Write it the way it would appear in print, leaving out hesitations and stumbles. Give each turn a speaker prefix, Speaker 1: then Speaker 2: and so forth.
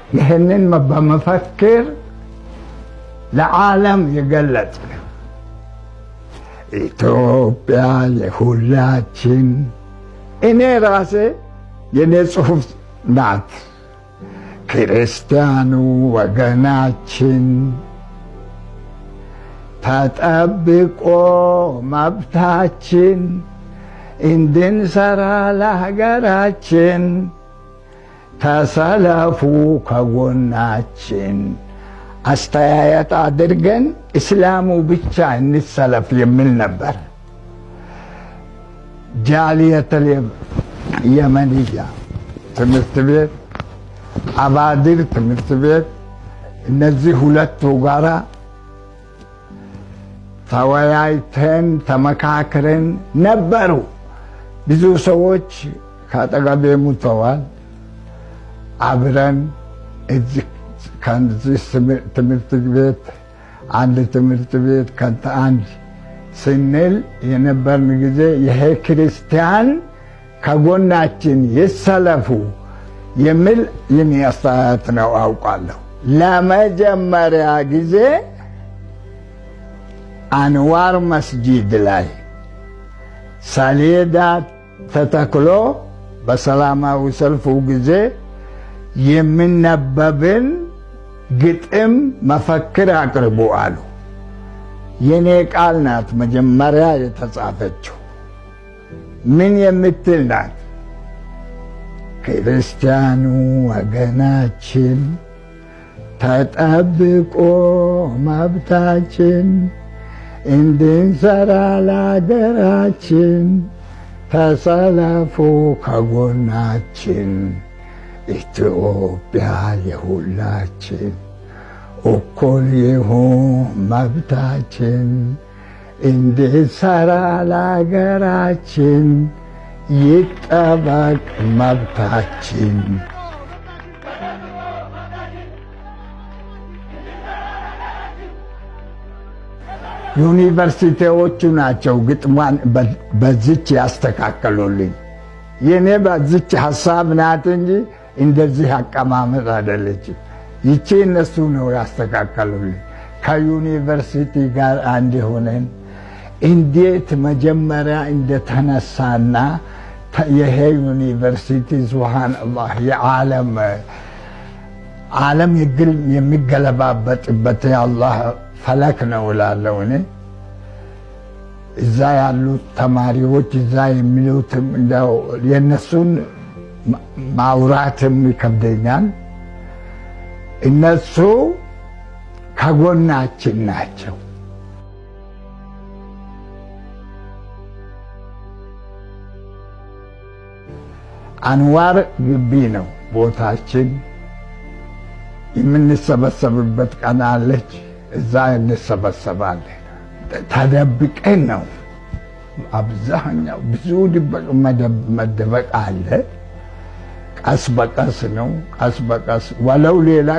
Speaker 1: ይህንን በመፈክር ለዓለም የገለጽ ነው። ኢትዮጵያ የሁላችን፣ እኔ ራሴ የኔ ጽሑፍ ናት። ክርስቲያኑ ወገናችን ተጠብቆ መብታችን እንድንሰራ ለሀገራችን ተሰለፉ ከጎናችን። አስተያየት አድርገን እስላሙ ብቻ እንሰለፍ የሚል ነበር። ጃሊየተል የመንያ ትምህርት ቤት፣ አባድር ትምህርት ቤት፣ እነዚህ ሁለቱ ጋራ ተወያይተን ተመካክረን ነበሩ። ብዙ ሰዎች ከአጠገቤ ሙተዋል። አብረን ከዚህ ትምህርት ቤት አንድ ትምህርት ቤት ከንተ አንድ ስንል የነበርን ጊዜ ይሄ ክርስቲያን ከጎናችን ይሰለፉ የሚል የኔ አስተያየት ነው፣ አውቃለሁ። ለመጀመሪያ ጊዜ አንዋር መስጂድ ላይ ሰሌዳ ተተክሎ በሰላማዊ ሰልፉ ጊዜ የሚነበብን ግጥም መፈክር አቅርቡ አሉ። የኔ ቃል ናት መጀመሪያ የተጻፈችው። ምን የምትል ናት? ክርስቲያኑ ወገናችን ተጠብቆ መብታችን እንድንሰራ ለሀገራችን ተሰለፉ ከጎናችን። ኢትዮጵያ የሁላችን እኩል ይሁን መብታችን እንድንሰራ ለሀገራችን ይጠበቅ መብታችን። ዩኒቨርሲቲዎቹ ናቸው ግጥሟን በዚች ያስተካከሉልኝ። የኔ በዚች ሀሳብ ናት እንጂ እንደዚህ አቀማመጥ አይደለችም። ይቺ እነሱ ነው ያስተካከሉልኝ። ከዩኒቨርሲቲ ጋር አንድ ሆነን እንዴት መጀመሪያ እንደተነሳና ይሄ ዩኒቨርሲቲ ሱብሃን አላህ የዓለም ዓለም የሚገለባበጥበት የአላህ ፈለክ ነው እላለሁ እኔ። እዛ ያሉት ተማሪዎች እዛ የሚሉትም እንደው የእነሱን ማውራትም ይከብደኛል። እነሱ ከጎናችን ናቸው። አንዋር ግቢ ነው ቦታችን። የምንሰበሰብበት ቀን አለች። እዛ እንሰበሰባለን። ተደብቀን ነው አብዛኛው። ብዙ መደበቅ አለ። ቀስ በቀስ ነው፣ ቀስ በቀስ ወለው ሌላ